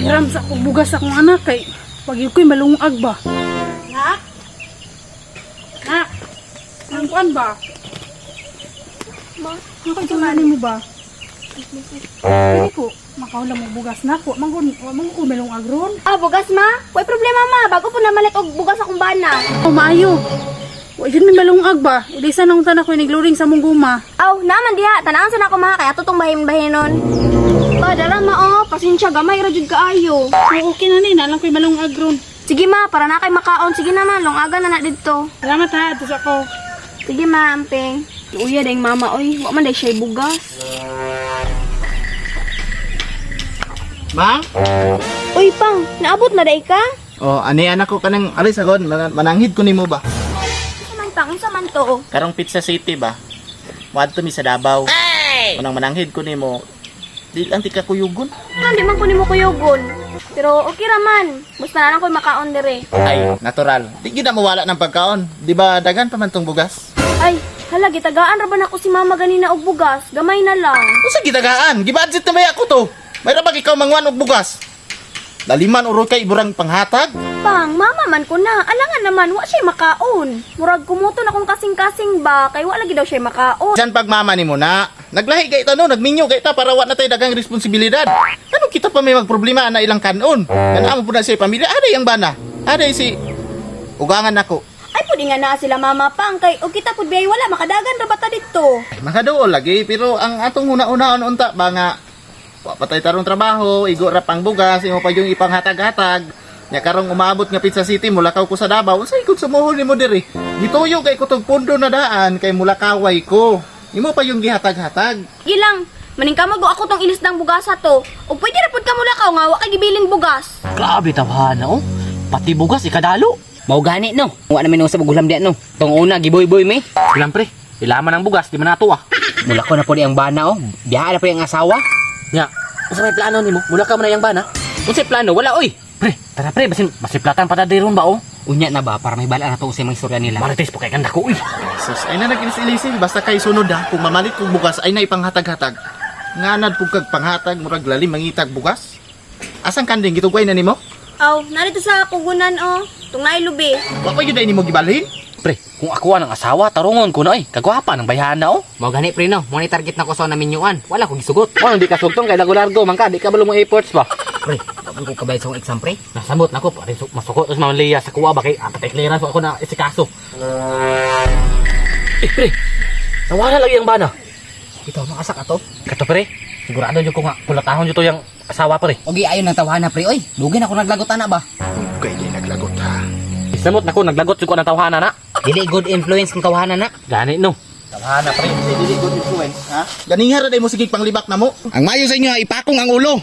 Hiram sa akong bugas akong anak kay pag yun ko'y malungag ba. Nak? Nak? Ang kuan ba? Ma, Ano mo ba? Pwede ko, makahula mo bugas na ko. Manggun, wa man ko malungag ron. Ah, bugas ma? Way problema ma, bago po namalit og bugas akong bana. O maayo. Wa yun may malungag ba? Ilisan ang tanak ko nigluring sa mong guma. Aw, naman diha, tanaan sa nako ma kay ato tong bahin-bahinon. Pa, dara ma oh, pasensya gamay ra jud kaayo. O, okay na ni, nalang ko'y malungag ron. Sige ma, para na kay makaon. Sige na ma, lungaga na na didto. Salamat ha, ato sa ako. Sige ma, amping. Uya dayng mama oy, wa man day siya bugas. Ma? Uy pang, naabot na day ka? Oh, ani anak ko kanang aris agon, mananghid ko nimo ba? Unsa man pang, unsa man to? Karong Pizza City ba? Moadto mi sa Davao. Hey! Manang mananghid ko nimo. Di lang ti ka kuyugon. Ano, di man ko nimo kuyugon. Pero okay ra man. Basta na lang ko'y makaon dire. Ay, natural. Di gyud na mawala ng pagkaon. Di ba daghan pa man tong bugas? Ay, hala gitagaan ra ba nako si mama ganina og bugas? Gamay na lang. Usa gitagaan? Gibudget na may ako to. May ra ba ikaw mangwan og bugas? Laliman uro kay iburang panghatag. Pang, mama man ko na. Alangan naman, wa siya makaon. Murag kumuto na kong kasing-kasing ba, kay wa lagi daw siya makaon. Diyan pagmama nimo na. Naglahi kay ta no, nagminyo kay ta para wa na tay daghang responsibilidad. Ano kita pa may magproblema na ilang kanon? Kana mo pud na siya pamilya, aday ang bana. Aday si ugangan nako. Ay, pudi nga naa sila mama pang, kay og kita pud biyay wala, makadagan ra ba ta didto? Makaduol lagi pero ang atong huna-unaon unta ba nga wa pa tay tarong trabaho, igo ra pang bugas, imo pa yung ipanghatag-hatag. Nya karong umaabot nga Pizza City mulakaw ko sa Davao, unsay ikot sumuhol nimo diri? Gituyo kay kutog pundo na daan kay mulakaway ko. Imo pa yung gihatag-hatag. Gilang, maningkamot go ako tong ilis ng bugasa to. O pwede ra pud ka mulakaw nga wa kay gibiling bugas. Grabe tawhana oh. Pati bugas ikadalo. Mao gani no. Wa na mi sa gulam diyan no. Tong una giboy-boy mi. Bilang pre, ilaman ang bugas, di man nato ah. Mula ko na po ang bana oh. Biya na po ang asawa. Nya, unsa may plano nimo? Mula ka man na yang bana? Unsay plano wala oy. Pre, tara pre, basin masiplatan pa ta diron ba oh? Unya na ba para may bala na to usay mga istorya nila. Marites po kay ganda ko uy. Sus, ay na nag-ilis-ilisi basta kay sunod ha, kung mamalit kog bugas ay na ipanghatag-hatag. Nganad pug kag panghatag murag lalim mangitag bugas. Asang kanding gitugway na nimo? Aw, narito sa kugunan oh. Tungay lubi. Wa pa gyud ay nimo gibalhin? Pre, kung ako ang asawa, tarungon ko na ay. Kagwapa ng bayhana oh. Mao gani pre no. Mo ni target na ko sa naminyuan. Wala ko gisugot. Oh, hindi ka sugtong kay largo-largo man ka, di ka balo mo efforts ba. Pre, wa ko kabayad sa akong exam pre. Nasamot na ko, pati masuko tapos Ma'am Leah sa kuwa ba kay ang clearance ako na isikaso. Eh pre, nawala lagi ang bana. Ito makasak ato. Kato pre, sigurado jud ko nga kulatahon jud to yang asawa pre. Ogi ayon ng tawhana pre oy. Dugay na ko naglagot ana ba. Kay di naglagot ha. Isamot na ko naglagot jud ko ng tawhana na. Dili good influence ng tawhana na. Gani no. Tawhana pre. Dili good influence ha. Ganinghara day mo sige panglibak namo. Ang mayo sa inyo ha, ipakong ang ulo.